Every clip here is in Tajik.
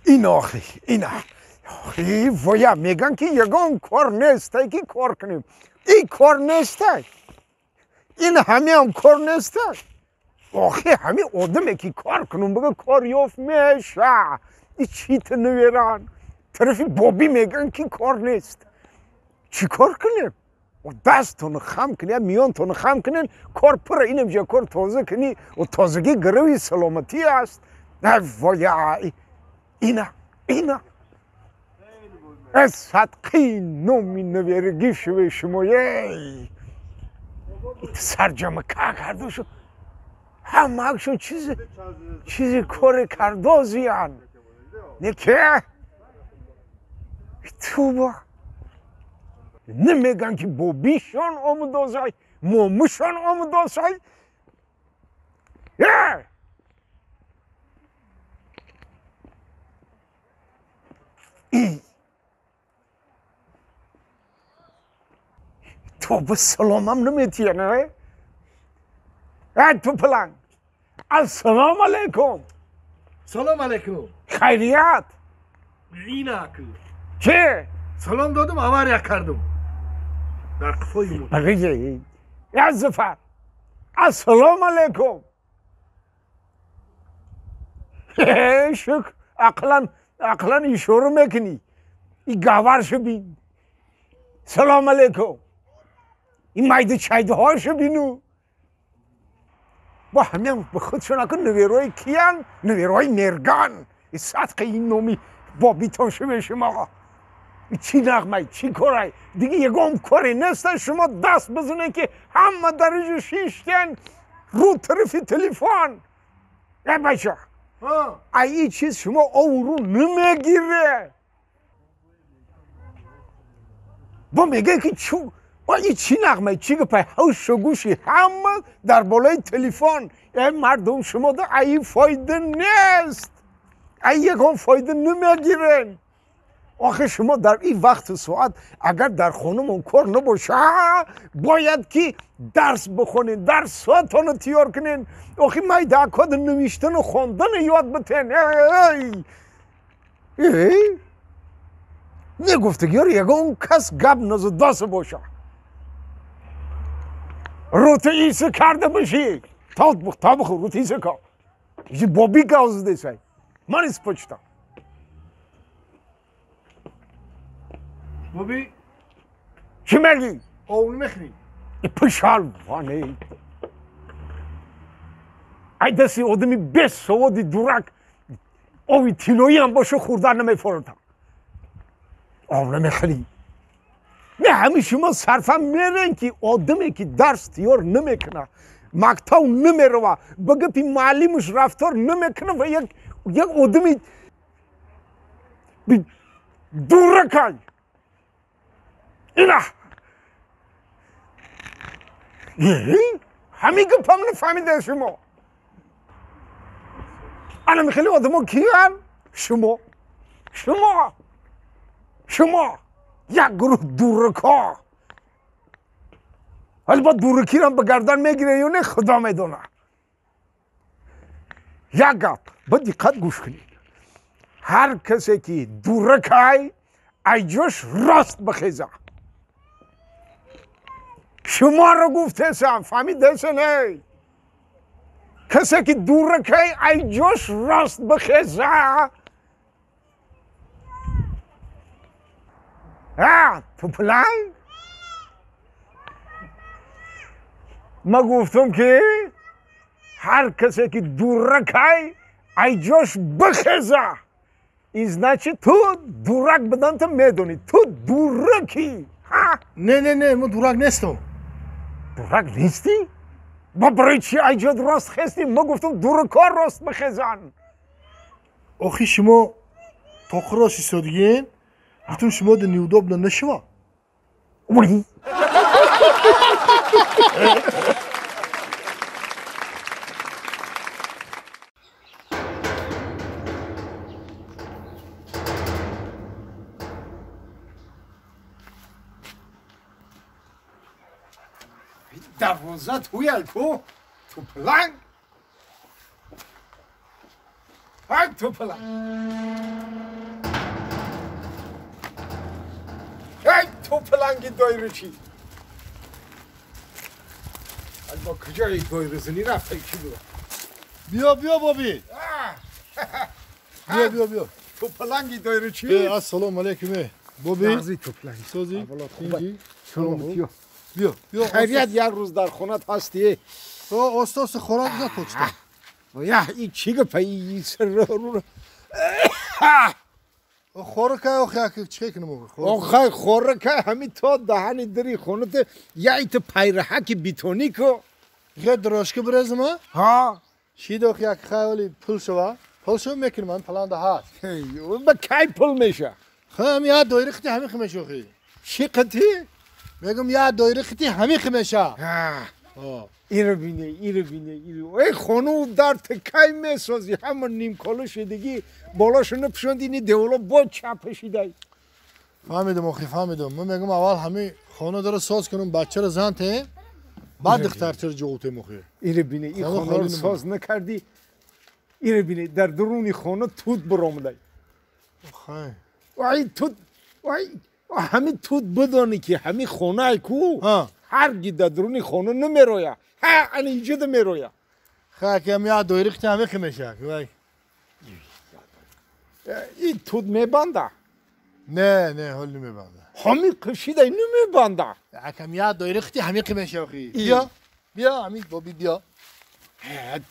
Ин охи, ина. Охи, воя, меган ки ягон кор нестай ки кор кунем. Ин кор нестай. Ин ҳамеам кор нестай. Охи, ҳами одаме ки кор кунум, бага кор ёфт меша. И чита наверан. Тарафи бобӣ меган ки кор нест. Чӣ кор кунем? Дастонро хам кунед, миёнтонро хам кунед, кор пура, инам ҷа кор тоза кунӣ, о тозагӣ гарави саломатӣ аст. Воя, ина, ина. Аз садқи номи наверагӣ шуве шумоей. Сарҷама ка карду шу. Ҳамаашон чизи коре кардозиян. Не ке? Туба. Намеган ки бобишон омудозай, момушон омудозай. Э! То ба саломам наметия, не? Э, ту паланг. Ассалому алайкум. Салом алайкум. Хайрият. Инак. Че? Салом додам, авария кардам. Дар қафои мо. Я Зуфар. Ассалому алайкум. Шукр, ақлан, ақлан ишора мекунӣ. И гавар шубин. Салом алайкум. Ин майду чайдуҳошу бину. Бо ҳамин ба худшон акун наверои киян, наверои мерган. И садқи ин номи бобитон шуве шумо. Чӣ нағмай, чӣ корай? Диги ягон коре неста, шумо даст бизанед ки ҳама дар иҷо шиштен рӯ тарафи телефон. Э бача, ай ин чиз шумо оврӯ намегире. Бо мегӯяд ки чу ин чӣ нағмай, чӣ гапай? Ҳушу гӯши ҳама дар болои телефон. Э мардум, шумо да ай ин фоида нест. Ай ягон фоида намегирен. Охе шумо дар ин вақту соат агар дар хонумон кор набоша, бояд ки дарс бихонед, дарсотонро тиёр кунед. Охи майдаакода навиштану хондану ёд битен. Эй! Негуфтагиёр ягон кас гап назадоса боша. Рӯта иса карда бошӣ. То бихӯр, рӯта иса кар. Бобӣ гав задесай. Ман испочтам. Боби? Чӣ мегӣ? Ов намехӯрӣ? Пишалване. Ай дасти одами бесаводи дурак ови тиллоиам боша хӯрдан намефоротам. Ов намехӯрӣ. Не, ҳамин шумо сарфа мерен ки одаме ки дарс тиёр намекуна, мактаб намерава, ба гапи муаллимаш рафтор намекуна ва як одами дуракай. Ина! Ҳамин гапам нафаҳмида шумо. Ана хеле одамо киян? Шумо. Шумо. Шумо. Як гурӯҳ дуракҳо. Ҳали бо дуракирам ба гардан мегирен ё не, худо медонад. Як гап, ба диққат гӯш кунед. Ҳар касе ки дуракай, айҷош рост бихеза. Шуморо гуфтесам, фаҳмидесен эй? Касе ки дуракай, айҷош рост бихеза. А, ту паланг? Ма гуфтам ки ҳар касе ки дуракай, айҷош бихеза. И значит, ту дурак буданта медонӣ. Ту дуракӣ. Ҳа? Не, не, не, ман дурак нестам. Дурак нестӣ? Ба барои чӣ айҷод рост хестӣ? Ма гуфтам дуракҳо рост бихезан. Охи шумо тоқ рост истодагиен, гуфтам шумо да неудобно нашава. Ой! Дарвоза туяй ку? Ту паланг? Ай, ту паланг! تو پلنگی دایره چی؟ با کجای دایره زنی رفته کی بود؟ بیا بیا بابی. بیا بیا بیا. تو پلنگی دایره چی؟ السلام علیکم بابی. نازی تو پلنگی. سازی؟ خوبه. سلامتی. بیا بیا. خیریت یک روز در خونت هستی؟ تو استاس خوراک نه پخته. یا این چی گفت این سر رو خوراک آخه چه کنم آخه خوراک همین تا دهنی دری خونت یا ایت پیرهک بیتونی کو یه دراشک برزم ها شید آخه یک خیلی پول شوا پول شو میکنم من پلان ده هست با کی پول میشه خم یا دایره ختی همین خمش آخه چی قطی میگم یا دایره ختی همین خمشه ها ایرو بینه ایرو بینه ایرو ای خانو در تکی میسازی همون نیم کالو شدگی بالاشو نپشوندی نی دیولا با چپشیدی فهمیدم آخی فهمیدم من میگم اول همه خانه داره ساز کنم بچه رو زن ته بعد دختر چرا جوته مخی ایرو بینه این خانه رو ساز نکردی ایرو بینه در درونی خانه توت برآمده آخه وای توت وای همین توت بدانی که همین خانه کو هرگی در درونی خانه نمیرویا ها انا اینجا میرویا خاکم یا دایره ختی همه خمشه وای این توت میبنده نه نه حال نمیبنده همین کشیده نمیبنده حکم یا دایره ختی همین خمشه آخی بیا بیا همین بابی بیا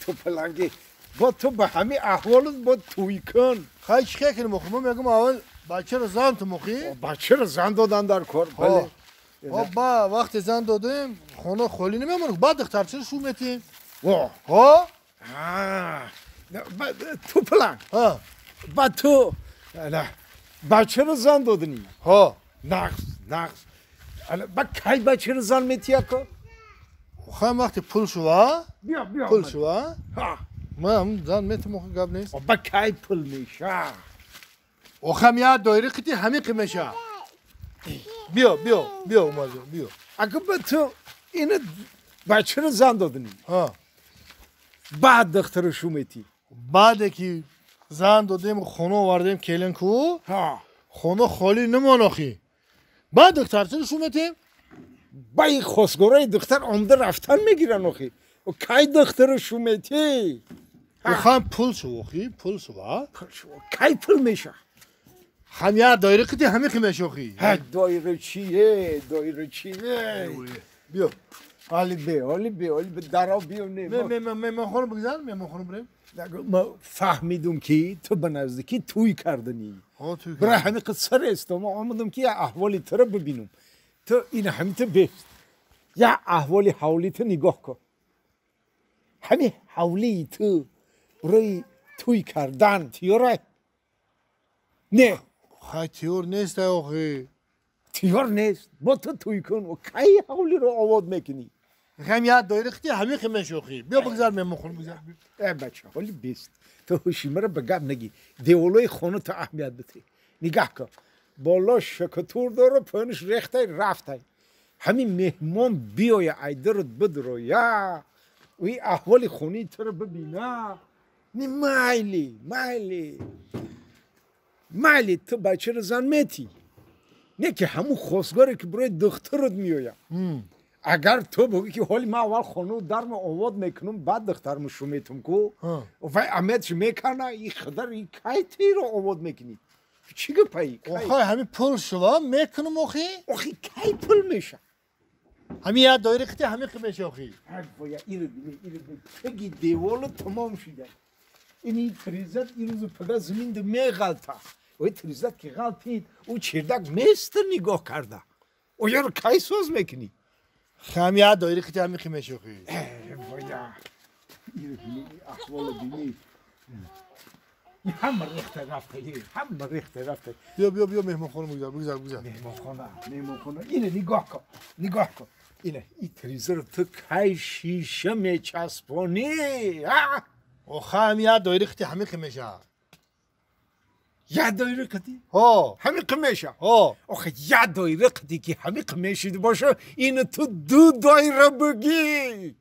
تو پلنگی با تو به همین احوالت با توی کن خیلی چیکار کنم آخه من میگم اول بچه رو زن تو مخی بچه رو زن دادن در کار بله با وقتی زن دادیم خونه خالی نمیمونه بعد دخترچه رو شو میتیم ها تو پلنگ ها با تو بچه رو زن دادنی ها نقص نقص با کی بچه رو زن میتی اکا خواهم وقتی پول شوا بیا بیا پول شوا من هم زن میتیم آخه گب نیست با کی پول میشه آخه یا دایره قطی همه قیمشه بیا بیا بیا اومد بیا اگه با تو اینو بچه رو زن دادنی ها بعد دختر شو میتی بعد که زن دادیم خونه آوردیم کلین کو ها خونه خالی نمان آخی بعد دختر شو میتیم با این خواستگارای دختر آمده رفتن میگیرن آخی و کی دختر شو میتی آخه پول شو آخی پول شو پول شو کی پول میشه هم یا دایره قطی همه خیمه آخی ها دایره چیه دایره چیه بیا حالی بی حالی بی حالی بی درا بیو نه من من خونه بگذار من خونه بریم ما فهمیدم که تو به نزدیکی توی کردنی برای همین قصر است ما آمدم که احوالی تو رو ببینم تو این همین تو بیست یا احوالی حولی تو نگاه کن همین حولی تو برای توی کردن تیاره نه خیلی تیور نیست آخه تیور نیست با تو توی کن و کی حولی رو آواد میکنی خیم یا دایره ختی همه خیمه شوخی بیا بگذار من خونه بگذار ای بچه حالی بیست تو هوشیمه رو به گپ نگی دیولوی خونه تو اهمیت بده نگاه کن بالا شکتور داره پایینش ریخته رفته همین مهمان بیایه ایده رو بدرویه و این احوال خونی تو رو ببینه نی مایلی مایلی مایلی تو بچه رو زن میتی نه که همون خواستگاره که برای دخترت میآید اگر تو بگی که حالی من اول خانه درم آواد میکنم بعد دخترم شو میتم کو و امیدش میکنه این خدر این کی تی رو آواد میکنی چی گپی آخه همین پول شوا میکنم آخی آخی کی پول میشه همین یه دایره ختی همین خمیشه آخی باید اینو بینی اینو بینی بگی دیوال تمام شده این تریزت این روز پگه زمین ده میغلطه و تریزت که غلطید او چردک میست نگاه کرده او یارو کی ساز میکنی خم یه دایره ختی همین خمیشه آخی باید اینو بینی احوال بینی هم ریخته رفته هم ریخته رفته بیا بیا بیا مهمان خانم بگذار بگذار بگذار مهمان خانه مهمان خانه اینه نگاه کن نگاه کن اینه این تریزر رو تو کی شیشه میچسبونی آخه هم یه دایره ختی همه خمیشه یه دایره قطی؟ ها همه قمیشه ها آخه یه دایره قطی که همه قمیشیده باشه اینو تو دو دایره بگی.